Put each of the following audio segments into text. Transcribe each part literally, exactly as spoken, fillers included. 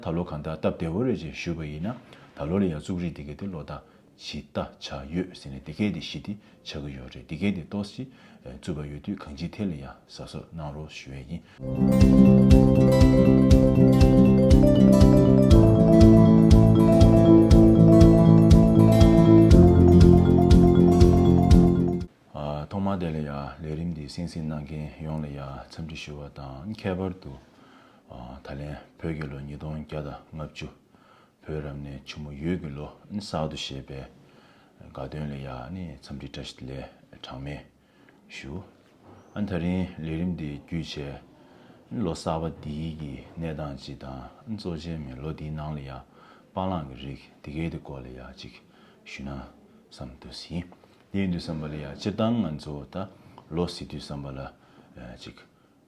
ད་ལོ་གང་ལྟར་སྟབས་བདེ་བོ་རེད་ཅེས་ཞུས་པ་ཡིན་ན། ད་ལོ་ལ་ཡང་རྩུབ་རིགས་འདི་གས་དེ་ལོ་ཟླ་ཇི་ལྟ་བྱ་ཡོད་ཟེར་ནས་འདི་གས་དེ་བཞི་དེ་ཆགས་ཀྱི་ཡོད་རེད། འདི་གས་དེ་ཏོག་ཙམ་རྩུབ་པ་ཡོད་དུས་གང་ཅིའི་ཐད་ལ་ཡང་གཟབ་གཟབ་གནང་རོགས་ཞུ་ཡས་ཡིན། ཐོག་མར་དེ་ལ་ཡང་ལས་རིམ་འདི་གསན་གཟིགས་གནང་མཁན་ཡོངས་ལ་ཡང་འཚམས་འདྲི་ཞུ་བ་དང་། ཁྱད་པར་དུ་ད་ལན་བོད་ཀྱི་ལོ་ཉིས་སྟོང་བརྒྱ་དང་ལྔ་བཅུ། བོད་རབ་གནས་ཆུ་མོ་ཡོས་ཀྱི་ལོ་གསར་དུ་བཞད་པའི་དགའ་སྟོན་ལ་ཡང་ནི་འཚམས་འདྲི་བཀྲ་ཤིས་བདེ་ལེགས་གྲངས་མེད་ཞུ། ཨ་ད་རིང་ལས་རིམ་འདི་བརྒྱུད་བྱས་ལོ་གསར་པ་འདིའི་གི་གནས་སྟངས་ཅིག་དང་། གཙོ་ཆེ་མི་ལོ་འདིའི་ནང་ལ་ཡང་སྤང་བླང་གི་རིགས་འདི་གས་དེ་སྐོར་ལ་ཡང་ཅིག་ཞུས་ན་བསམ་འདུག་ཟིན། དེ་ཡིན་དུས་ཙམ་པ་ལ་ཡང་སྤྱིར་བཏང་ང་ཚོ་ད་ལོ་ཟེར་དུས་ཙམ་པ་ལ་ཅིག་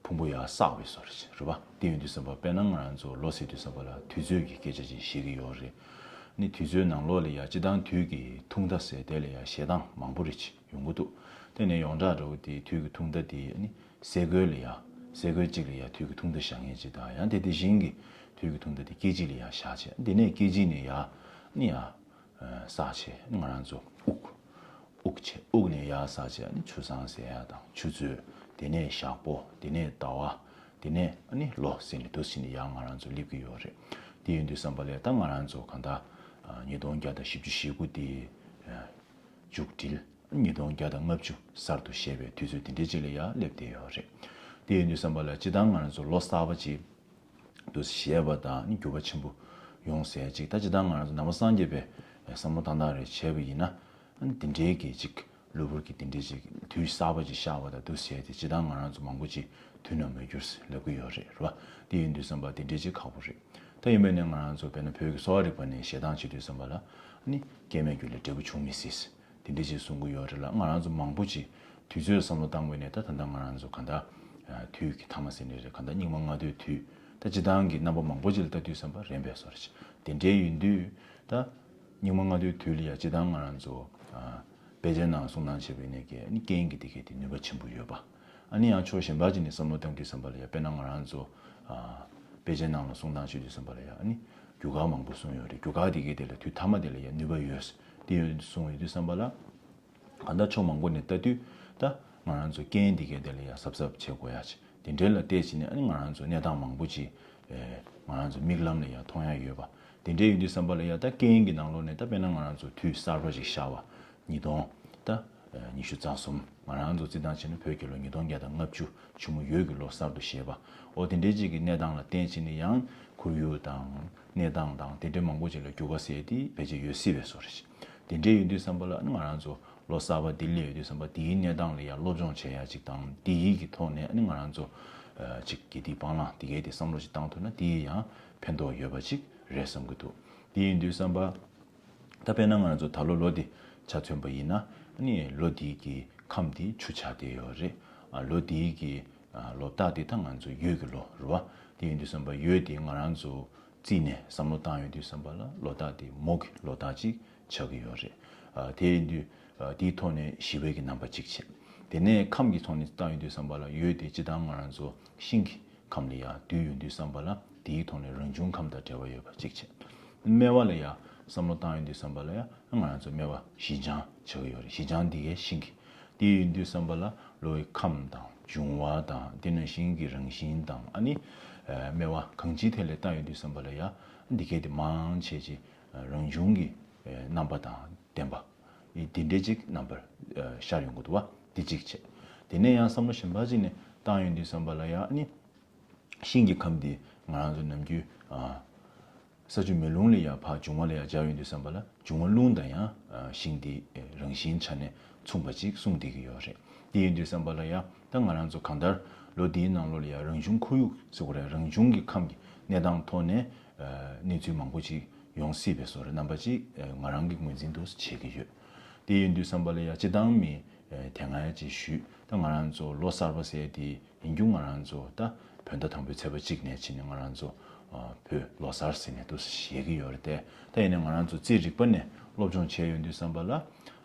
ཕུང་པོ་ཡར་བསགས་པའི་བཟོ་འདྲ་ཅིག་རེད་པ། དེ་ཡིན་དུས་ཙམ་པ་དཔེར་ན་ང་རང་ཚོ་ལོ་ཟེར་དུས་ཙམ་པ་ལ་དུས་ཚོད་ཀྱི་སྐད་ཆ་ཅིག་བཤད་ཀྱི་ཡོད་རེད། ནི་དུས་ཚོད་ནང་ལོགས་ལ་ཡ་སྤྱིར་བཏང་དུས་ཀྱི་ཐུང་མཐའ་ཟེར་དེ་ལ་ཡ་བཤད་སྟངས་མང་པོ་རེ་ཅིག་ཡོང་གི་འདུག་དེ་ནས་ཡོངས་གྲགས་འདྲ་བོ་དེ་དུས་ཀྱི་ཐུང་མཐའ་དེ་ནི་སེ་གོལ་ལ་ཡ། སེ་གོལ་གཅིག་ལ་ཡ་དུས་ཀྱི་ཐུང་མཐའ་བཞག་མཁན་ཅིག་དང་། ཡང་དེ་དེ་བཞིན་གྱི་དུས་ཀྱི་ཐུང་མཐའ་དེ་སྐད་ཅིག་ལ་ཡ་བཞག་བྱས། དེ་ནས་སྐད་ཅིག་ནས་ཡ་ནི་ཡ། བསགས་བྱས་ང་རང་ཚོ་དབུགས། དབུགས་བྱས། དབུགས་ནས་ཡར་བསགས་བྱས་ནི་ཆུ་སྲང་ཟེར་ཡ་དང་ཆུ་ཚོད། དེ་ནས་ཞག་པོ། དེ་ནས་ཟླ་བ། དེ་ནས་ནི་ལོ་ཟེར་ནས་འདུག་སེ་ནི་ཡར་ང་རང་ཚོ་སླེབས་ཀྱི་ཡོད་རེད། དེ་ཡིན་དུས་ཙམ་པ་ལ་ད་ང་རང་ཚོ་གང་ལྟར་ཉིས་སྟོང་བརྒྱ་དང་བཞི་བཅུ་ཞེ་དགུ་དེ་མཇུག་སྒྲིལ། ཉིས་སྟོང་བརྒྱ་དང་ལྔ་བཅུ་གསར་དུ་བཞད་པའི་དུས་ཚོད་དེ་འདྲའི་ཅིག་ལ་ཡར་སླེབས་བསྡད་ཡོད་རེད། དེ་ཡིན་དུས་ཙམ་པ་ལ་སྤྱིར་བཏང་ང་རང་ཚོ་ལོ་གསར་པ་ཅིག་དུ་བཞད་པ་དང་ནི་འགྱུར་བ་ཆེན་པོ་ཡོང་ཟེར་ཅིག་ད་ཅི་ད་ང་རང་ཚོ་ནང་པ་སངས་རྒྱས་པའི་བསམ་བློ་བཏང་སྟངས་རེ་བྱས་པ་ཡིན་ན། ཨ་ནི་དེ་འདྲའི་གི་ཅིག་གློ་བུར་གྱི་དེ་འདྲའི་ཅིག་དུས་གསར་པ་ཅིག་ཤར་བ་དང་དུ་བྱས་ཏེ་ཅི་ད་ང་རང་ཚོ་མང་པོ་ཅིག་དུས་ནམ་མོའི་འགྱུར་ཟེར་ལབ་ཀྱི་ཡོད་རེད། རེད་བ། དེ་ཡིན་དུས་བསམ་པ་དེ་འདྲའི་ཅིག་ཁག་པོ་རེད། ད་ཡིན་པས་ནས་ང་རང་ཚོ་དཔེར་ན་བོད་ཀྱི་གསོ་བ་རིག་པ་ནས་བཤད་སྟངས་བྱེད་དུས་བསམ་པ་ལ་ཨ་ནི་སྐྱེ་མེད་རྒྱུ་ལས་འབྲས་བུ་འབྱུང་མི་སྲིད། དེ་འདྲ་ཞིག་གསུང་གི་ཡོད་རེད་ལ། ང་རང་ཚོ་མང་པོ་ཅིག་དུས་ཚོད་བསམ་བློ་བཏང་དགོས་ནས་ད་ད་ལྟ་ང་རང་ཚོ་ག་འདྲ་དུས་ཀྱི་ཐ་མ་ཟེར་ནི་རེད། ག་འདྲ་སྙིགས་མ་ལྔ་བདོའི་དུས། ད་སྤྱིར་བཏང་གི་རྣམ་པ་མང་པོ་ཅིག་ལ་ལྟ་དུས་བསམ་པ་རན་པའི་བཟོ་འདྲ་ཅིག་དེ་འདྲའི་ཡིན་དུས་ད་སྙིགས་མ་ལྔ་བདོའི་དུས་ལ་ཡ་སྤྱིར་བཏང་ང་རང་ཚོ་དཔེ་ཆའི་ནང་གསུང་སྟངས་བྱས་པའི་ནས་ཀྱི་ནི་རྐྱེན་གྱི་དེ་གའི་དེ་ནུས་པ་ཆེན་པོ་ཡོད་པ། ཨ་ནི་ཡང་ཕྱོགས་གཞན་པ་ཅིག་ནས་བསམ་བློ་བཏང་དུས་བསམ་པ་ལ་ཡ་དཔེར་ན་ང་རང་ཚོ་དཔེ་ཆའི་ནང་ལ་གསུང་སྟངས་བྱེད་དུས་བསམ་པ་ལ་ཡ་ཨ་ནི་རྒྱུ་སྐར་མང་པོ་གསུངས་ཡོད་རེད། རྒྱུ་སྐར་དེ་གའི་དེ་ལ་དུས་ཐ་མ་དེ་ལ་ཡ་ནུས་པ་ཡོད། དེ་ཡོད་གསུངས་ཡོད་དུས་བསམ་པ་ལ། གང་ལྟར་ཕྱོགས་མང་པོ་ནས་ལྟ་དུས་ད་ང་རང་ཚོ་རྐྱེན་འདི་གའི་དེ་ལ་ཡ་གཟབ་གཟབ་བྱེད་དགོས་ཡ་ཆེ། དེ་འདྲའི་ལ་བལྟས་བྱས་ནས་ཨ་ནི་ང་རང་ཚོ་གནས་སྟངས་མང་པོ་ཅིག་ང་རང་ཚོ་མིག་ལམ་ལ་ཡ་མཐོང་ཡ་ཡོད་པ། དེ་འདྲའི་ཡིན་དུས་བསམ་པ་ལ་ཡ་ད་རྐྱེན་གྱི་ནང་ལོགས་ནས་ད་དཔེར་ན་ང་རང་ཚོ་དུས་གསར་པ་ཅིག་ཤར་བ། ཉིས་སྟོང་ད་ཉི་ཤུ་རྩ་གསུམ། ང་རང་ཚོ་རྩིས་སྟངས་བྱས་ན་བོད་ཀྱི་ལོ་ཉིས་སྟོང་བརྒྱ་དང་ལྔ་བཅུ་ཆུ་མོ་ཡོས་ཀྱི་ལོ་གསར་དུ་བཞད་པ། འོ་དེ་འདྲའི་ཅིག་གི་གནས་སྟངས་ལ་བརྟེན་བྱས་ནས་ཡང་ཁོར་ཡུག་དང་གནས་སྟངས་དང་དེ་འདྲའི་མང་པོ་ཅིག་ལ་འགྱུར་བ་ཟེར་དེ་ཕལ་ཆེར་ཡོད་སྲིད་པའི་བཟོ་འདྲ་ཞིག་དེ་འདྲའི་ཡོད་དུས་བསམ་པ་ལ་ང་རང་ཚོ་ལོ་གསར་པ་འདི་སླེབས་ཡོད་དུས་བསམ་པ་འདིའི་གནས་སྟངས་ལ་ཡང་སློབ་སྦྱོང་བྱེད་ཡ་ཅིག་དང་། འདིའི་གི་ཐོག་ནས་ནི་ང་རང་ཚོ་ཅིག་དགེ་སྡིག་སྤང་བླང་འདི་གའི་དེ་བསམ་བློ་ཅིག་བཏང་ཐུབ་ན་འདི་ཡང་ཕན་ཐོགས་ཡོད་པ་ཅིག་རེད་བསམ་གྱི་འདུག་དེ་ཡིན་དུས་བསམ་པ། ད་དཔེར་ན་ང་རང་ཚོ་ད་ལོ་ལོ་འདི་ཆ་མཚོན་པ་ཡིན་ན་ནི་ལོ་འདིའི་གི་ཁམས་འདི་ཆུ་ཆགས་བསྡད་ཡོད་རེད། ཨ་ལོ་འདིའི་གི་ཨ་ལོ་རྟགས་འདི་ད་ང་ཚོ་ཡོས་ཀྱི་ལོ་རེད་བ། དེ་ཡིན་དུས་བསམ་པ་ཡོས་འདི་ང་རང་ཚོ་རྩིས་ནས་བསམ་བློ་བཏང་ཡོང་དུས་བསམ་པ་ལ་ལོ་རྟགས་འདི་མོ་གི་ལོ་རྟགས་ཅིག་ཆགས་ཀྱི་ཡོད་རེད། ཨ་དེ་ཡིན་དུས་ཨ་དེའི་ཐོག་ནས་ཞི་བའི་གི་རྣམ་པ་གཅིག་བྱས། དེ་ནས་ཁམས་ཀྱི་ཐོག་ནས་བཏང་ཡོང་དུས་བསམ་པ་ལ་ཡོས་དེ་སྤྱིར་བཏང་ང་རང་ཚོ་ཤིང་གི་ཁམས་ལ་ཡ་བསྡུས་ཡོང་དུས་བསམ་པ་ལ་དེའི་ཐོག་ནས་རང་བྱུང་ཁམས་དང་འབྲེལ་བ་ཡོད་པ་གཅིག་བྱས། སྨེ་བ་ལ་ཡ་བསམ་བློ་བཏང་ཡོང་དུས་བསམ་པ་ལ་ཡ་ང་རང་ཚོ་སྨེ་བ་བཞི་ལྗང་ཆགས་ཀྱི་ཡོད་རེད། བཞི་ལྗང་འདི་གའི་ཤིང་གི་དེ་ཡིན་དུས་བསམ་པ་ལ་ལོའི་ཁམས་དང་འབྱུང་བ་དང་དེ་ནང་བཞིན་གྱི་རང་བཞིན་དང་ཨ་ནི་སྨེ་བ་གང་ཅིའི་ཐད་ལ་བཏང་ཡོང་དུས་བསམ་པ་ལ་ཡ་འདི་གའི་དེ་མང་ཆེ་ཆེ་རང་བྱུང་གི་རྣམ་པ་དང་ལྡན་པ། འདི་འདྲའི་ཅིག་རྣམ་པར་ཤར་ཡོང་གི་འདུག་བ། འདི་གཅིག་བྱས། དེ་ནས་ཡང་བསམ་བློ་གཞན་པ་ཅིག་ནས་བཏང་ཡོང་དུས་བསམ་པ་ལ་ཡང་ནི་ཤིང་གི་ཁམས་འདི་ང་རང་ཚོ་ནམ་རྒྱུན་ས་ཆུ་མེ་རླུང་ལ་ཡང་ཕར་འབྱུང་བ་ལ་ཡང་སྦྱར་ཡོང་དུས་བསམ་པ་ལ་འབྱུང་བ་རླུང་དང་ཡང་ཤིང་འདི་རང་བཞིན་ཆ་ནས་མཚུངས་པ་ཅིག་གསུངས་བསྡད་ཀྱི་ཡོད་རེད། དེ་ཡིན་དུས་བསམ་པ་ལ་ཡང་ད་ང་རང་ཚོ་གང་ལྟར་ལོ་འདིའི་ནང་ལོགས་ལ་ཡང་རང་བྱུང་ཁོར་ཡུག་ཟེར་དགོས་རེད། རང་བྱུང་གི་ཁམས་ཀྱི་གནས་སྟངས་ཐོག་ནས་གནས་ཚུལ་མང་པོ་ཅིག་ཡོང་སྲིད་པའི་བཟོ་འདྲ་རྣམ་པ་ཅིག་ང་རང་གི་ངོས་འཛིན་དུ་བྱེད་ཀྱི་ཡོད། དེ་ཡིན་དུས་བསམ་པ་ལ་ཡ་སྤྱིར་བཏང་མི་དེ་སྔ་ཡ་ཅིག་ཞུས། ད་ང་རང་ཚོ་ལོ་གསར་པ་ཟེར་དེ་ཡིན་རྒྱུ་ང་རང་ཚོ་ད་བོད་ཟླ་དང་པོའི་ཚེས་པ་གཅིག་ནས་ཕྱིན་ནས་ང་རང་ཚོ་བོད་ལོ་གསར་ཟེར་ནས་དུ་བཞད་ཀྱི་ཡོད་རེད་དེ། ད་ཡིན་ནའི་ང་རང་ཚོ་རྩིས་རིག་པ་ནས་སློབ་སྦྱོང་བྱས་ཡོང་དུས་བསམ་པ་ལ་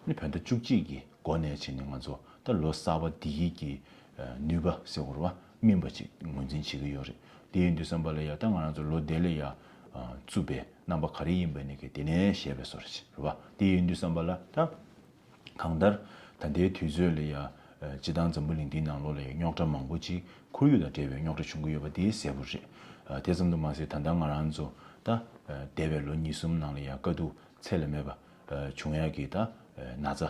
ནི་བོད་ཟླ་བཅུ་གཅིག་གི་འགོ་ནས་བྱས་ནས་ང་ཚོ་ད་ལོ་གསར་པ་འདི་ཡི་གི་ནུས་པ་ཟེར་དགོས་རེད་བ། སྨིན་པ་ཅིག་ངོས་འཛིན་བྱེད་ཀྱི་ཡོད་རེད། དེ་ཡིན་དུས་བསམ་པ་ལ་ཡ་ད་ང་རང་ཚོ་ལོ་འདི་ལ་ཡ་ རྩུབ་པའི་རྣམ་པ་ག་རེ་ཡིན་པ་ནི་གི་དེ་ནས་བཤད་པའི་བཟོ་འདྲ་ཅིག་རེད་བ། དེ་ཡིན་དུས་ཙམ་པ་ལ་ད། གང་ལྟར་ད་ལྟའི་དུས་ཚོད་ལ་ཡ། སྤྱི་བཏང་འཛམ་བུ་གླིང་འདིའི་ནང་ལོགས་ལ་ཡ་རྙོག་དྲ་མང་པོ་ཅིག་ཁོར་ཡུག་དང་འབྲེལ་བའི་རྙོག་དྲ་བྱུང་གི་ཡོད་པ་དེ་གསལ་པོ་རེད། དེ་ཙམ་དུ་མ་ཟད་ད་ལྟ་ང་རང་ཚོ་ད། འདས་པའི་ལོ་གཉིས་གསུམ་ནང་ལ་ཡ་དཀའ་སྡུག་ཚད་ལས་མེད་པ། བྱུང་ཡ་གི་ད། ན་ཚ།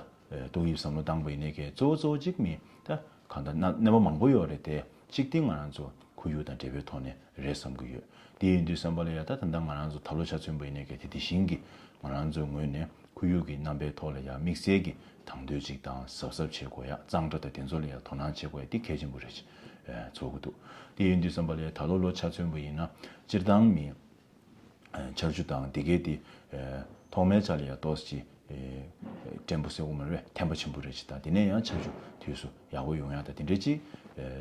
ཏོག་དབྱིབས་བསམ་བློ་བཏང་པ་ཡིན་ནའི་གལ་གཙོ་བོ་གཙོ་བོ་གཅིག་མི་ད་གང་ལྟར་ན་གནོད་པ་མང་པོ་ཡོད་རེད་དེ་གཅིག་དེ་ང་རང་ཚོ་ཁོར་ཡུག་དང་འབྲེལ་བའི་ཐོག་ནས་རེད་བསམ་གྱི་ཡོད། དེ་ཡིན་དུས་ཙམ་པ་ལ་ཡ་ད་ད་ལྟ་ང་རང་ཚོ་ད་ལོ་ཆ་མཚོན་པ་ཡིན་ནའི་གལ་དེ་དེ་བཞིན་གྱི་ང་རང་ཚོའི་ངོས་ནས་ཁོར་ཡུག་གི་རྣམ་པའི་ཐོག་ལ་ཡ་དམིགས་བསལ་གྱི་དང་དོད་ཅིག་དང་གཟབ་གཟབ་བྱེད་དགོས་ཡ་གཙང་སྦྲ་དང་དེ་ཚོ་ལ་ཡ་དོ་སྣང་བྱེད་དགོས་ཡ་དེ་གལ་ཆེན་པོ་རེད་ཅེས་ཚོར་གྱི་འདུག་དེ་ཡིན་དུས་ཙམ་པ་ལ་ཡ་ད་ལོ་ལོ་ཆ་མཚོན་པ་ཡིན་ན་སྤྱིར་བཏང་མི། ཆར་ཆུ་དང་དེ་གའི་དེ། ཐོག་མའི་ཆ་ལ་ཡ་ཏོག་ཙམ་ཅིག་བརྟན་པོ་ཟེར་དགོས་མ་རེད་ཐན་པ་ཆེན་པོ་རེད་ཅིག་དང་དེ་ནས་ཡང་ཆར་ཆུ་དུས་སུ་ཡག་པོ་ཡོང་ཡ་དང་དེ་འདྲའི་ཅིག་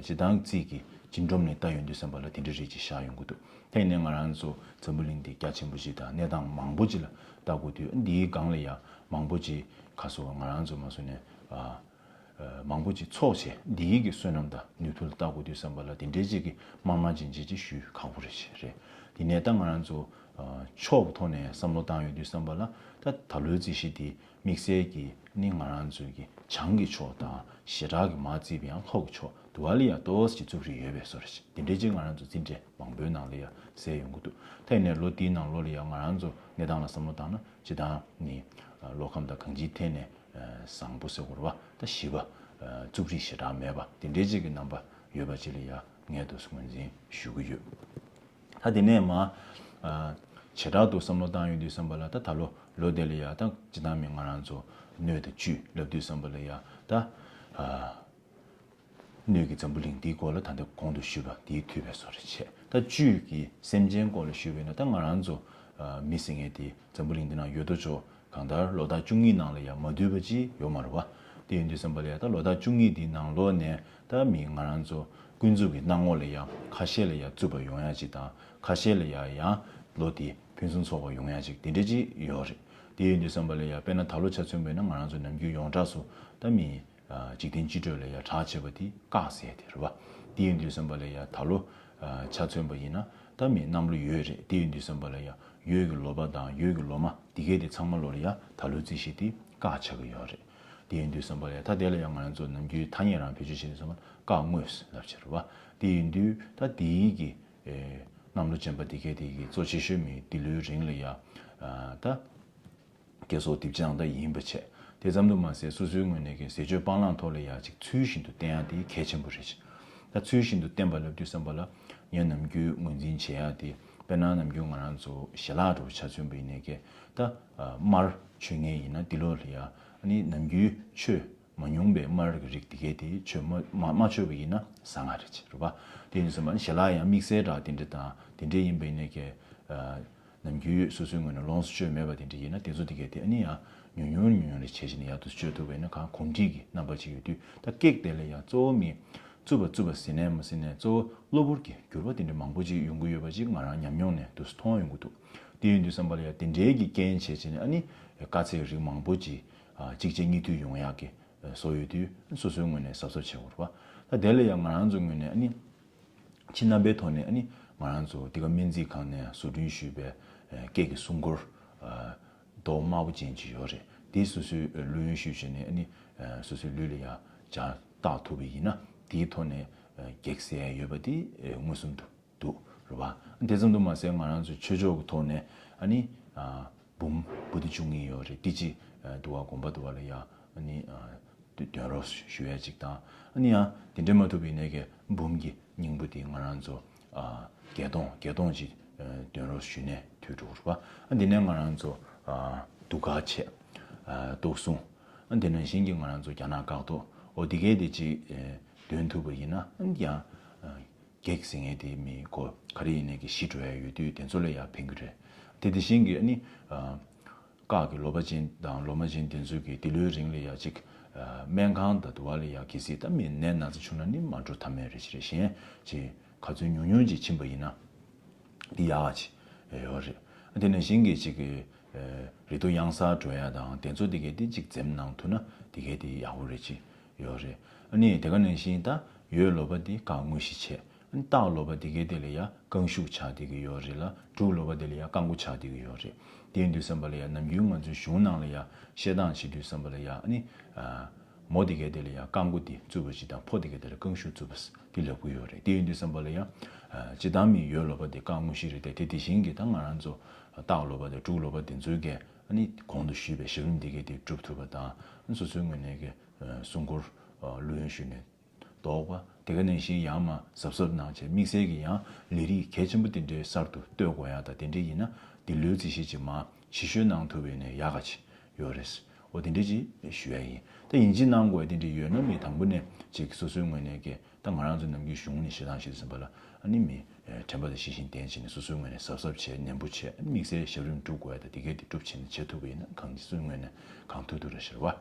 སྤྱིར་བཏང་རྩིས་ཀྱི་སྤྱི་སྒྲོམ་ནས་ལྟ་ཡོང་དུས་ཙམ་པ་ལ་དེ་འདྲའི་རིགས་ཅིག་ཤར་ཡོང་གི་འདུག་དེ་ནས་ང་རང་ཚོ་འཛམ་བུ་གླིང་འདི་རྒྱ་ཆེན་པོ་ཅིག་དང་གནས་སྟངས་མང་པོ་ཅིག་ལ་ལྟ་དགོས་དུས་འདིའི་སྒང་ལ་ཡ་མང་པོ་ཅིག་ཁ་སོ་ང་རང་ཚོ་མ་སོ་ནས། མང་པོ་ཅིག་ཚོགས་བྱས་འདིའི་གི་བསོད་ནམས་དང་ནུས་མཐུ་ལ་བལྟ་དགོས་དུས་ཙམ་པ་ལ་དེ་འདྲའི་ཅིག་གི་དམར་དམར་རྗེན་རྗེན་ཅིག་ཞུ་ཁག་པོ་རེད་ཅེས་རེད། དེ་ནས་ད་ང་རང་ཚོ་ཕྱོགས་ཐོག་ནས་བསམ་བློ་བཏང་ཡོང་དུས་ཙམ་པ་ལ་ད་ད་ལོའི་རྩིས་གཞི་འདི་དམིགས་བསལ་གྱི་ནི་ང་རང་ཚོའི་གི་བྱང་གི་ཕྱོགས་དང་ཞེ་དྲག་གི་མར་བརྩིས་པའི་ཡང་ལྷོ་གི་ཕྱོགས་དུ་བ་ལ་ཡང་ཏོག་ཙམ་ཅིག་རྩུབ་རིགས་ཡོད་པའི་བཟོ་རེད། དེ་འདྲའི་ཅིག་ང་རང་ཚོ་རྩིས་འབྲས་མང་པོའི་ནང་ལ་ཡང་གསལ་ཡོང་གི་འདུག་ད་ཡིན་ནའི་ལོ་འདིའི་ནང་ལོགས་ལ་ཡང་ང་རང་ཚོ་གནས་སྟངས་ལ་བསམ་བློ་བཏང་ན་སྤྱིར་བཏང་ནི་ལོ་ཁམས་དང་གང་ཅིའི་ཐད་ནས། བཟང་པོ་ཟེར་དགོས་རེད་བ། ད་ཞི་བ། རྩུབ་རིགས་ཞེ་དྲག་མེད་པ་དེ་འདྲའི་ཅིག་གི་རྣམ་པ་ཡོད་པ་ཅིག་ལ་ཡ་ངས་འདུག་སེ་ངོས་འཛིན་ཞུ་གི་ཡོད། ད་དེ་ནས་མ། བྱེ་བྲག་ཏུ་བསམ་བློ་བཏང་ཡོང་དུས་ཙམ་པ་ལ་ད་ད་ལོ་ལོ་དེ་ལ་ཡ་ད་སྤྱིར་བཏང་མི་ང་རང་ཚོ་སྣོད་དང་བཅུད་ལབ་དུས་ཙམ་པ་ལ་ཡ་ད། སྣོད་ཀྱི་འཛམ་བུ་གླིང་འདིའི་སྐོར་ལ་ད་ལྟ་གོང་དུ་ཞུས་པ་འདིའི་མཐུད་པའི་བཟོ་འདྲ་བྱས། ད་བཅུད་ཀྱི་སེམས་ཅན་སྐོར་ལ་ཞུས་པས་ན་ད་ང་རང་ཚོ་མི་ཟེར་མཁན་དེ་འཛམ་བུ་གླིང་འདི་ན་ཡོད་དོ་ཅོག་གང་ལྟར་ལོ་ཟླ་བཅུ་གཉིས་ནང་ལ་ཡང་མ་འདུས་པ་ཅིག་ཡོད་མ་རེད་བ། དེ་ཡིན་དུས་ཙམ་པ་ལ་ཡང་ད་ལོ་ཟླ་བཅུ་གཉིས་འདིའི་ནང་ལོགས་ནས་ད་མི་ང་རང་ཚོ་ཀུན་རྫོབ་ཀྱི་སྣང་ངོ་ལ་ཡང་ཁ་ཤས་ལ་ཡང་རྩུབ་པ་ཡོང་ཡ་ཅིག་དང་ཁ་ཤས་ལ་ཡང་ཡང་ལོ་དེ་ཕུན་སུམ་ཚོགས་པ་ཡོང་ཡ་ཅིག་དེ་འདྲ་ཅིག་ཡོད་རེད། དེ་ཡིན་དུས་ཙམ་པ་ལ་ཡང་དཔེར་ན་ད་ལོ་ཆ་མཚོན་པ་ཡིན་ན་ང་རང་ཚོ་ནམ་རྒྱུན་ཡོངས་གྲགས་སུ་ད་མི། འཇིག་རྟེན་སྤྱི་འགྲོས་ལ་ཡང་གྲགས་ཆེ་བ་དེ་སྐག་ཟེར་དེ་རེད་བ། དེ་ཡིན་དུས་ཙམ་པ་ལ་ཡང་ད་ལོ་ཆ་མཚོན་པ་ཡིན་ན་ད་མི་གནམ་ལོ་ཡོས་རེད། དེ་ཡིན་དུས་ཙམ་པ་ལ་ཡང་ཡོས་ཀྱི་ལོ་པ་དང་ཡོས་ཀྱི་ལོ་མ་དེ་གས་དེ་ཚང་མ་ལོ་ལ་ཡང་ད་ལོའི་རྩིས་གཞི་དེ་སྐག་ཆགས་ཀྱི་ཡོད་རེད། དེ་ཡིན་དུས་ཙམ་པ་ལ་ཡང་ད་དེ་ལ་ཡང་ང་རང་ཚོ་ནམ་རྒྱུན་ཐ་སྙད་རང་བེད་སྤྱོད་བྱེད་དུས་ཙམ་པ་སྐག་དངོས་ལབ་བྱས་རེད་བ། དེ་ཡིན་དུས་ད་དེའི་གི་གནམ་ལོ་ཅན་པ་དེ་གས་དེ་གི་གཙོ་ཆེ་ཤོས་མི་འདི་ལོའི་རིང་ལ་ཡང་ད། བསྐྱེད་རྫོགས་སྡིབ་སྦྱང་ད་ཡིན་པ་བྱས། དེ་ཙམ་དུ་མ་ཟད་སོ་སོའི་ངོས་ནས་ཀྱི་ཟས་སྤྱོད་སྤང་བླང་ཐོག་ལ་ཡ་ཅིག་ཚུལ་བཞིན་དུ་བསྟེན་ཡ་དེ་གལ་ཆེན་པོ་རེད། ད་ཚུལ་བཞིན་དུ་བསྟེན་པ་ལབ་དུས་ཙམ་པ་ལ་ངས་ནམ་རྒྱུན་ངོས་འཛིན་བྱེད་ཡ་དེ་དཔེར་ན་ནམ་རྒྱུན་ང་རང་ཚོ་ཞལ་ལག་འདྲ་བོ་ཆ་མཚོན་པ་ཡིན་ནའི་ཀྱི་ད་མར་མཆོད་མཁན་ཡིན་ན་འདི་ལོ་ལ་ཡ་ཨ་ནི་ནམ་རྒྱུན་མཆོད་མ་མྱོང་པའི་མར་གྱི་རིགས་དེ་གས་དེ་མཆོད་མ་མ་མ་མཆོད་པ་ཡིན་ན་བཟང་ང་རེད་ཅེས་རེད་པ། དེ་ཡིན་ཙམ་པ་ནི་ཞལ་ལག་ཡང་དམིགས་བསལ་འདྲ་དེ་འདྲ་དང་དེ་འདྲ་ཡིན་པ་ཡིན་ནའི་ཀྱི། ནམ་རྒྱུན་སོ་སོའི་ངོས་ནས་ལོངས་སུ་སྤྱོད་མེད་པ་དེ་འདྲ་ཡིན་ན་དེ་ཚོ་དེ་གས་དེ་ཨ་ནི་ཡང་ཉུང་ཉུང་ཉུང་ཉུང་རེ་བྱས་བྱས་ནས་ཡག་ཏུ་སྤྱོད་ཐུབ་པ་ཡིན་ན་གང་གོམས་འདྲིས་ཀྱི་རྣམ་པ་ཅིག་ཡོད་དུས་ད་ཀེག་དེ་ལ་ཡང་གཙོ་བོ་མི་རྩུབ་པ་རྩུབ་པ་ཟེར་ནས་མ་ཟེར་ནས་གཙོ་བོ་གློ་བུར་གྱི་འགྱུར་བ་དེ་འདྲ་མང་པོ་ཅིག་ཡོང་གི་ཡོད་པ་ཅིག་ང་རང་ཉམས་མྱོང་ནས་དུ་མཐོང་ཡོང་གི་འདུག་དེ་ཡིན་དུས་ཙམ་པ་ལ་ཡང་དེ་འདྲའི་གི་རྐྱེན་བྱས་བྱས་ནས་ཨ་ནི་དཀའ་ཚེགས་རིགས་མང་པོ་ཅིག་གཅིག་རྗེས་གཉིས་མཐུད་ཡོང་ཡག་གི་བཟོ་ཡོད་དུས་སོ་སོའི་ངོས་ནས་གཟབ་གཟབ་བྱེད་དགོས་རེད་པ། ད་དེ་ལ་ཡང་ང་རང་ཚོའི་ངོས་ནས་ཨ་ནི། ཕྱི་རྣམ་པའི་ཐོག་ནས་ཨ་ནི་ང་རང་ཚོ་འདི་ག་སྨན་རྩིས་ཁང་ནས་བཟོ་སྐྲུན་ཞུས་པའི་སྐད་ཀྱི་སྲུང་འཁོར་མདོག་དམར་པོ་ཅན་ཅིག་ཡོད་རེད། དེ་སོ་སོའི་ལུས་ཡོན་ཞུས་བྱས་ནས་ཨ་ནི་སོ་སོའི་ལུས་ལ་ཡང་སྦྱར་བཏགས་ཐུབ་པ་ཡིན་ན་དེའི་ཐོག་ནས་གེགས་སེལ་ཡ་ཡོད་པ་དེ་མངོན་སུམ་དུ་འདུག་རེད་པ། དེ་ཙམ་དུ་མ་ཟད་ང་རང་ཚོའི་ཆོས་ཕྱོགས་ཀྱི་ཐོག་ནས་ཨ་ནི། འབུམ་པོ་ཏི་བཅུ་གཉིས་ཡོད་རེད། ཏི་ཅི་འདུལ་བ་དགོངས་པ་འདུལ་བ་ལ་ཡང་ཨ་ནི་འདོན་རོགས་ཞུ་ཡ་ཅིག་དང་ཨ་ནི་ཡང་དེ་འདྲ་མ་ཐུབ་པ་ཡིན་ནའི་གི་འབུམ་གྱི་སྙིང་པོ་དེ་ང་རང་ཚོ་བརྒྱད་སྟོང་བརྒྱད་སྟོང་ཅིག་འདོན་རོགས་ཞུས་ནས་མཐུད་འགྲོ་རེད་པ། ཨ་འདི་ནས་ང་རང་ཚོ་གདུགས་དཀར་བྱས། གཏོར་གསུམ། ཨ་འདི་ནང་བཞིན་གྱི་ང་རང་ཚོ་རྒྱ་ནག་སྐག་ཐོག་འོ་འདི་གས་དེ་ཅིག་འདོན་ཐུབ་པ་ཡིན་ན་ཨ་ནི་ཡང་། གེགས་ཟེར་མཁན་དེ་མི་གོ་ག་རེ་ཡིན་ནའི་གི་ཞི་འགྲོ་ཡ་ཡོད་དུས་དེ་ཚོ་ལ་ཡ་ཕན་གི་རེད། དེ་དེ་བཞིན་གི་ཨ་ནི། སྐག་གི་ལོ་པ་ཅན་དང་ལོ་མ་ཅན་དེ་ཚོ་གི་དེ་ལོའི་རིང་ལ་ཡ་ཅིག་སྨན་ཁང་དང་དུ་བ་ལ་ཡ་གི་སྲིད་ད་མི་ནད་ན་ཚ་བྱུང་ན་ནི་མ་འགྲོ་ཐབས་མེད་རེད་ཅི་རེད་གཞན་ཅི་ག་ཚོད་ཉུང་ཉུང་ཅིག་ཕྱིན་པ་ཡིན་ན་འདི་ཡག་ཅི་ཡོད་རེད། དེ་ནང་བཞིན་གི་ཅིག་གི་རེ་ཏོ་གཡང་སར་འགྲོ་ཡ་དང་དེ་ཚོ་དེ་གས་དེ་ཅིག་འཛེམ་གནང་ཐུབ་ན་དེ་གས་དེ་ཡག་པོ་རེད་ཅི་ཡོད་རེད། ཨ་ནི་དེ་ག་ནང་བཞིན་ད་ཡོས་ལོ་པ་དེ་སྐག་དངོས་གཞི་བྱས། ཨ་ནི་སྟག་ལོ་པ་དེ་གའི་དེ་ལ་ཡ་རྐང་ཤུག་ཆགས་བསྡད་ཀྱི་ཡོད་རེད་ལ། འབྲུག་ལོ་པ་དེ་ལ་ཡ་རྐང་མགོ་ཆགས་བསྡད་ཀྱི་ཡོད་རེད། དེ་ཡིན་དུས་ཙམ་པ་ལ་ཡ་ནམ་རྒྱུན་ང་ཚོའི་གཞུང་ནང་ལ་ཡ་བཤད་སྟངས་བྱེད་དུས་ཙམ་པ་ལ་ཡ་ཨ་ནི། མོ་དེ་གའི་དེ་ལ་ཡ་རྐང་མགོ་དེ་བཙུགས་པ་ཞིག་དང་ཕོ་དེ་གའི་དེ་ལ་རྐང་ཤུག་བཙུགས་པ་དེ་ལབ་ཀྱི་ཡོད་རེད། དེ་ཡིན་དུས་ཙམ་པ་ལ་ཡ། སྤྱིར་བཏང་མི་ཡོས་ལོ་པ་དེ་རྐང་དངོས་གཞི་རེད་དེ། དེ་དེ་བཞིན་གྱི་ད་ང་རང་ཚོ་སྟག་ལོ་པ་དང་འབྲུག་ལོ་པ་དེ་ཚོའི་གའི་ཨ་ནི་གོང་དུ་ཞུས་པའི་ཞབས་རིམ་དེ་གའི་དེ་སྒྲུབ་ཐུབ་པ་དང་། སོ་སོའི་ངོས་ནས་གའི་སྲུང་འཁོར་ལུས་ཡོན་ཞུས་ནས་ལྡོག་པ་དེ་ག་ནང་བཞིན་ཡར་མར་གཟབ་གཟབ་གནང་བྱས། དམིགས་བསལ་གྱི་ཡང་ལས་རིགས་གལ་ཆེན་པོ་དེ་འདྲའི་གསར་དུ་གཏོད་དགོས་ཡ་དང་། དེ་འདྲའི་ཡིན་ན་འདི་ལོའི་རྩིས་གཞི་ཅིག་མར་ཕྱི་བཤོལ་གནང་ཐུབ་པ་ཡིན་ན་ཡག་ག་ཅིག་ཡོད་རེད། འོ་དེ་འདྲ་ཅིག་ཞུ་ཡ་ཡིན། ད་ཡིན་གཅིག་གནང་དགོས་དེ་འདྲ་ཡོད་ན། མི་དང་པོ་ནས་ཅིག་སོ་སོའི་ངོས་ནས་ཀྱི་ད་ང་རང་ཚོ་ནམ་རྒྱུན་གཞུང་ནས་བཤད་སྟངས་བཤད་ཟིན་པ་ལ་ཨ་ནི་མི་དྲན་པ་དང་ཤེས་བཞིན་ལྡན་བྱས་ནས་སོ་སོའི་ངོས་ནས་གཟབ་གཟབ་བྱས། ནན་པོ་བྱས། ཨ་ནི་དམིགས་བསལ་ཞབས་རིམ་སྒྲུབ་དགོས་ཡ་ད་དེ་གས་དེ་སྒྲུབ་བྱས་ནས་བྱེད་ཐུབ་པ་ཡིན་ན་གང་སོ་སོའི་ངོས་ནས་གང་ཐུབ་ཐུབ་རེད་ཤག་པ།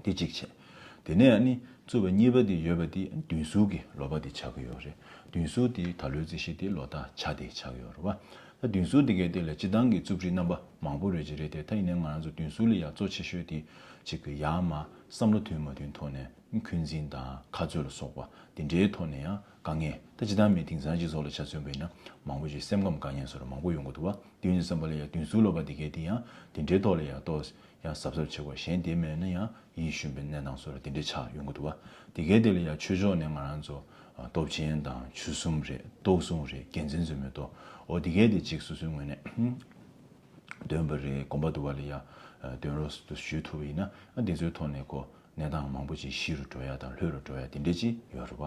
དེ་གཅིག་བྱས། དེ་ནས་ཨ་ནི་རྩུབ་པ་གཉིས་པ་དེ་ཡོད་པ་དེ་བདུན་ཟུར་གྱི་ལོ་པ་དེ་ཆགས་ཀྱི་ཡོད་རེད། བདུན་ཟུར་དེ་ད་ལོའི་རྩིས་གཞི་དེ་ལོ་རྟགས་བྱ་དེ་ཆགས་ཀྱི་ཡོད་རེད་པ། ད་བདུན་ཟུར་དེ་གའི་དེ་ལ་སྤྱིར་བཏང་གི་རྩུབ་རིགས་རྣམ་པ་མང་པོ་རེ་ཅིག་རེད་དེ། ད་ཡིན་ནའི་ང་རང་ཚོ་བདུན་ཟུར་ལ་ཡ་གཙོ་ཆེ་ཤོས་དེ་གཅིག་གི་ཡར་མར་བསམ་བློ་མཐུན་མ་མཐུན་ཐོག་ནས་འཁོན་འཛིན་དང་ཁ་རྩོད་ལ་སོགས་པ་དེ་འདྲའི་ཐོག་ནས་ཡང་དཀའ་ངལ། ད་སྤྱིར་བཏང་མི་དེང་སང་སྤྱི་ཚོགས་ལ་ཆ་མཚོན་པ་ཡིན་ན་མང་པོ་ཞིག་སེམས་ཁམས་དཀའ་ངལ་བཟོ་འདྲ་མང་པོ་ཡོང་གི་འདུག་པ། དེ་ཡིན་དུས་ཙམ་པ་ལ་ཡ་བདུན་ཟུར་ལོ་པ་དེ་གའི་དེ་ཡང་དེ་འདྲའི་ཐོག་ལ་ཡ་ཏོག་ཡང་གཟབ་གཟབ་བྱེད་དགོས། གཞན་དེ་མེད་ན་ཡང་ཡིད་ཞུམ་པའི་གནས་སྟངས་བཟོ་འདྲ་དེ་འདྲའི་ཆགས་ཡོང་གི་འདུག་པ། དེ་གའི་དེ་ལ་ཡ་ཆོས་ཕྱོགས་ནས་ང་རང་ཚོ་ཨ་སྟོབས་ཆེན་དང་ཆོས་གསུམ་རེད། ལྟོ་སྲུང་རེད། རྒྱལ་མཚན་རྩེ་མོའི་ལྟོ། འོ་དེ་གའི་དེ་གཅིག་སོ་སོའི་ངོས་ནས་འདོན་པ་རེད། དགོན་པ་འདུག་པ་ལ་ཡ་འདོན་རོགས་ཞུ་ཐུབ་པ་ཡིན་ན། ཨ་དེ་ཚོའི་ཐོག་ནས་ཁོ་གནས་སྟངས་མང་པོ་ཅིག་ཞི་རུ་འགྲོ་ཡ་དང་ལྷོད་རུ་འགྲོ་ཡ་དེ་འདྲ་ཅིག་ཡོད་རེད་པ།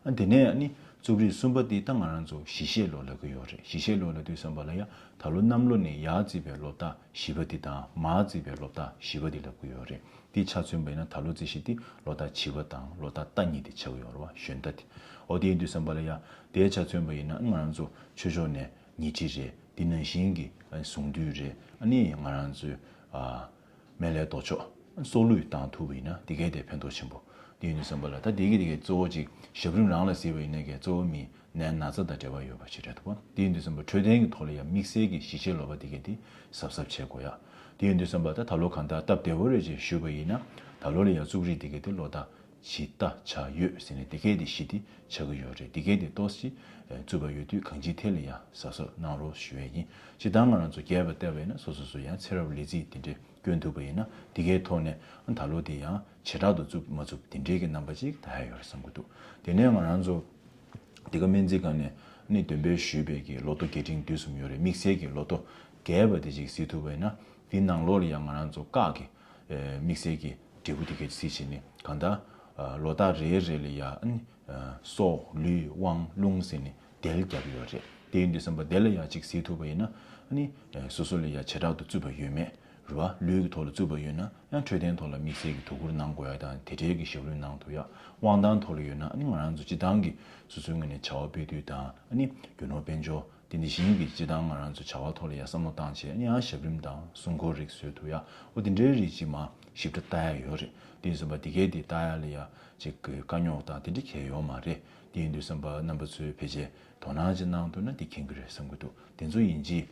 ཨ་དེ་ནས་ཨ་ནི་རྩུབ་རིགས་གསུམ་པ་དེ་ད་ང་རང་ཚོ་བཞི་ཤེས་ལོ་ལབ་ཀྱི་ཡོད་རེད། བཞི་ཤེས་ལོ་ལབ་དུས་ཙམ་པ་ལ་ཡ་ད་ལོ་གནམ་ལོ་ནས་ཡར་བརྩིས་པའི་ལོ་རྟགས་བཞི་པ་དེ་དང་མར་བརྩིས་པའི་ལོ་རྟགས་བཞི་པ་དེ་ལབ་ཀྱི་ཡོད་རེད། དེ་ཆ་མཚོན་པ་ཡིན་ན་ད་ལོ་རྩིས་གཞི་དེ་ལོ་རྟགས་བྱི་པ་དང་ལོ་རྟགས་རྟ་གཉིས་དེ་ཆགས་ཀྱི་ཡོད་རེད་པ། གཞོན་རྟ་དེ། འོ་དེ་ཡིན་དུས་ཙམ་པ་ལ་ཡ་དེ་ཆ་མཚོན་པ་ཡིན་ན་ང་རང་ཚོ་ཆོས་ཕྱོགས་ནས་ཉི་ཁྲི་རེད། དེ་ནང་བཞིན་གྱི་གཟུངས་འདུས་རེད། ཨ་ནི་ང་རང་ཚོའི་ཨ་སྨན་བླའི་ལྟོ་ཆོག་སྲོག་བླུ་བཏང་ཐུབ་པ་ཡིན་ན་དེ་གས་དེ་ཕན་ཐོགས་ཆེན་པོ། དེ་ཡིན་དུས་ཙམ་པ་ལ་ད་དེ་གི་དེ་གས་གཙོ་བོ་གཅིག་ཞབས་རིམ་རང་ལ་གཟིགས་པ་ཡིན་ན་གས་གཙོ་བོ་མི་ནད་ན་ཚ་དང་འབྲེལ་བ་ཡོད་པ་ཞིག་རེད་འདུག་པ། དེ་ཡིན་དུས་ཙམ་པ་འཕྲོད་བསྟེན་གྱི་ཐོག་ལ་ཡང་དམིགས་བསལ་གྱི་བཞི་ཤེས་ལོ་པ་དེ་གས་དེ་གཟབ་གཟབ་བྱེད་དགོས་ཡ། དེ་ཡིན་དུས་ཙམ་པ་ད་ད་ལོ་གང་ལྟར་སྟབས་བདེ་བོ་རེད་ཅེས་ཞུས་པ་ཡིན་ན། ད་ལོ་ལ་ཡང་རྩུབ་རིགས་དེ་གས་དེ་ལོ་རྟགས་བྱི་རྟ་བྱ་ཡོས་ཟེར་ནས་དེ་གས་དེ་བཞི་དེ་ཆགས་ཀྱི་ཡོད་རེད། དེ་གས་དེ་ཏོག་ཙམ་རྩུབ་པ་ཡོད་དུས་གང་ཅིའི་ཐད་ལ་ཡང་གཟབ་གཟབ་གནང་རོགས་ཞུ་ཡས་ཡིན། སྤྱིར་བཏང་ང་རང་ཚོ་རྒྱས་པ་བལྟས་པ་ཡིན་ན་སོ་སོ་སོ་ཡང་ཚེ་རབས་ལས་ཚིགས་དེ་འདྲས་བསྐྱོན་ཐུབ་པ་ཡིན་ན་དེ་གའི་ཐོག་ནས་ད་ལོ་དེ་ཡང་བྱེ་བྲག་ཏུ་རྩུབ་མ་རྩུབ་དེ་འདྲས་ཀྱི་རྣམ་པ་ཅིག་ད་ཡ་ཡོད་རེད་བསམ་གྱི་འདུག། དེ་ནས་ང་རང་ཚོ་འདི་ག་སྨན་རྩིས་ཁང་ནས་ནི་འདོན་སྤེལ་ཞུས་པའི་གི་ལོ་ཐོ་རྒྱས་འབྲིང་བསྡུས་གསུམ་ཡོད་རེད། དམིགས་བསལ་གྱི་ལོ་ཐོ་རྒྱས་པ་དེ་ཅིག་གཟིགས་ཐུབ་པ་ཡིན་ན། དེའི་ནང་ལོགས་ལ་ཡང་ང་རང་ཚོ་སྐག་གི་དམིགས་བསལ་གྱི་འབྲས་བུ་དེ་གས་གཟིགས་བྱས་ནས་གང་ལྟར་ལོ་རྟགས་རེ་རེ་ལ་ཡང་སྲོག་ལུས་དབང་རླུང་ཟེར་ནས་དལ་བརྒྱབ་ཡོད་རེད། དེ་ཡིན་དུས་ཙམ་པ་དེ་ལ་ཡང་ཅིག་གཟིགས་ཐུབ་པ་ཡིན་ན། ཨ་ནི་སོ་སོ་ལ་ཡང་བྱེ་བྲག་ཏུ་རྩུབ་པ་ཡོད་མེད་རེད་བ། ལུས་ཀྱི་ཐོག་ལ་རྩུབ་པ་ཡོད་ན་ཡང་འཕྲོད་བསྟེན་ཐོག་ལ་དམིགས་བསལ་གྱི་དོ་ཁུར་གནང་དགོས་ཡ་དང་དེ་འབྲེལ་གྱི་ཞབས་རིམ་གནང་ཐུབ་ཡ། དབང་ཐང་ཐོག་ལ་ཡོད་ན་ཨ་ནི་ང་རང་ཚོ་སྤྱིར་བཏང་གི་སོ་སོའི་ངོས་ནས་བྱ་བ་སྤེལ་དུས་དང་། ཨ་ནི་རྒྱུ་ནོར་དཔལ་འབྱོར་དེ་འདི་བཞིན་གྱི་སྤྱིར་བཏང་ང་རང་ཚོ་བྱ་བ་ཐོག་ལ་ཡ་བསམ་བློ་བཏང་བྱས། ཨ་ནི་ཡང་ཞབས་རིམ་དང་སྲུང་འཁོར་རིགས་བཟོས་ཐུབ་ཡ། འོ་དེ་འདྲའི་རིགས་ཅིག་མ་ཞིབ་ཕྲ་ལྟ་ཡ་ཡོད་རེད། དེ་ཡིན་ཙམ་པ་དེ་གས་དེ་ལྟ་ཡ་ལ་ཡ་ཅིག་གི་དཀའ་རྙོག་དང་དེ་འདྲ་གས་ཡོད་མ་རེད། དེ་ཡིན་དུས་ཙམ་པ་རྣམ་པ་ཚོས་ཕལ་ཆེར་དོ་སྣང་ཅིག་གནང་ཐུབ་ན་དེ་མཁྱེན་གྱི་རེད་བསམ་གྱི་འདུག། དེ་ཚོ་ཡིན་གཅིག་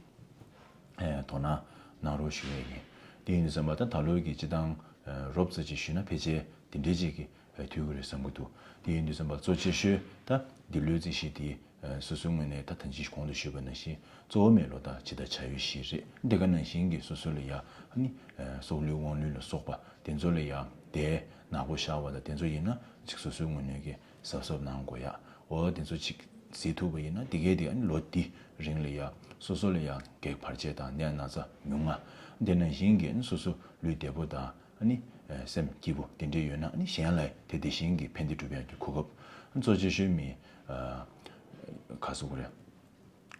ཨེ་དོ་སྣང་གནང་རོགས་ཞུ་ཡས་ཡིན། དེ་ཡིན་དུས་ཙམ་པ་ད་ད་ལོའི་གི་སྤྱིར་བཏང་ཨེ་རོབ་ཙམ་ཅིག་ཞུས་ན་ཕལ་ཆེར་དེ་འདྲའི་ཅིག་གི་ཨེ་ཐུབ་ཀྱི་རེད་བསམ་གྱི་འདུག། དེ་ཡིན་དུས་ཙམ་པ་གཙོ་ཆེ་ཤོས་ད་འདི་ལོའི་རྩིས་གཞི་དེ་ཨེ་སོ་སོའི་ངོས་ནས་ད་ད་ཅི་གོང་དུ་ཞུས་པ་ནང་བཞིན་གཙོ་བོ་མེད་ལོ་རྟགས་བྱི་དང་བྱ་ཡོས་བཞི་རེད། དེ་ག་ནང་བཞིན་གྱི་སོ་སོ་ལ་ཡ་ཨ་ནི་ཨེ་སྲོག་ལུས་དབང་ལུས་ལ་སོགས་པ་དེ་ཚོ་ལ་ཡ་དེ་ནག་པོ་ཤར་བ་དང་དེ་ཚོ་ཡིན་ན་ཅིག་སོ་སོའི་ངོས་ནས་གི་གཟབ་གཟབ་གནང་དགོས་ཡ། འོ་དེ་ཚོ་ཅིག་གཟིགས་ཐུབ་པ་ཡིན་ན་དེ་གས་དེ་ཨ་ནི་ལོ་འདི་རིང་ལ་ཡ་སོ་སོ་ལ་ཡ་གེགས་བར་ཆད་དང་ནད་ན་ཚ་ཉུང་ང་། དེ་ནང་བཞིན་གྱི་ཨ་ནི་སོ་སོ་ལུས་བདེ་པོ་དང་ཨ་ནི་ཨེ་སེམས་སྐྱིད་པོ་དེ་འདྲ་ཡོད་ན། ཨ་ནི་གཞན་ལ་དེ་དེ་བཞིན་གྱི་ཕན་བདེ་སྒྲུབ་ཡག་གི་གོ་སྐབས་གཙོ་ཆེ་ཤོས་མི་ཨ་ག་ཟེར་དགོས་རེད།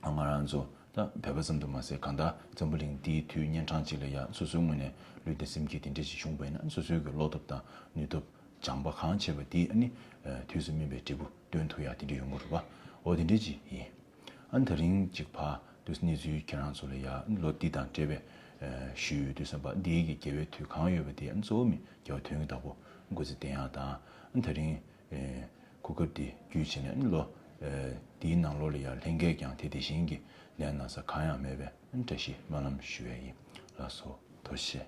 ང་རང་ཚོ་ད་བོད་པ་ཙམ་དུ་མ་ཟད་གང་ལྟར་འཛམ་བུ་གླིང་འདིའི་དུས་གཉན་འཕྲང་ཅིག་ལ་ཡ་སོ་སོའི་ངོས་ནས་ལུས་བདེ་སེམས་སྐྱིད་དེ་འདྲ་ཞིག་བྱུང་བ་ཡིན་ན། སོ་སོའི་གི་བློ་སྟོབས་དང་ནུས་སྟོབས་སྦྱངས་པ་གང་བྱས་པ་དེ་ཨ་ནི་ཨ་དུས་སུ་སྨིན་པའི་འབྲས་བུ་སྟོན་ཐུབ་ཡ་དེ་འདྲ་ཡོང་གི་རེད་པ། འོ་དེ་འདྲ་ཅིག་ཡིན། ཨ་ནི་ད་རིང་ཅིག་ཕར་དུས་གནས་ཚུལ་ཁྱེད་རང་ཚོ་ལ་ཡ་ཨ་ནི་ལོ་འདི་དང་འབྲེལ་བའི་ཨ་ཞུས་ཡོད་དུས་ཙམ་པ་འདིའི་གི་རྒྱལ་བའི་དུས་གང་ཡོད་པ་དེ་ཨ་ནི་གཙོ་བོ་མི་རྒྱལ་བ་དོན་གྱི་བདག་པོ་སྐུ་ཚེ་བརྟན་ཡག་དང་། ཨ་ནི་ད་རིང་ཨེ་གོ་སྐབས་འདི་བརྒྱུད་བྱས་ནས་ཨ་ནི་ལོ་ཨེ་འདིའི་ནང་ལོགས་ལ་ཡང་ལྷན་རྒྱས་ཀྱང་དེ་དེ་བཞིན་གྱི་ནད་ན་ཚ་གང་ཡང་མེད་པའི་ཨ་ནི་བཀྲ་ཤིས་སྨོན་ལམ་ཞུ་བ་ཡིན། ལགས་སོ། ཐུགས་རྗེ་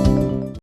ཆེ།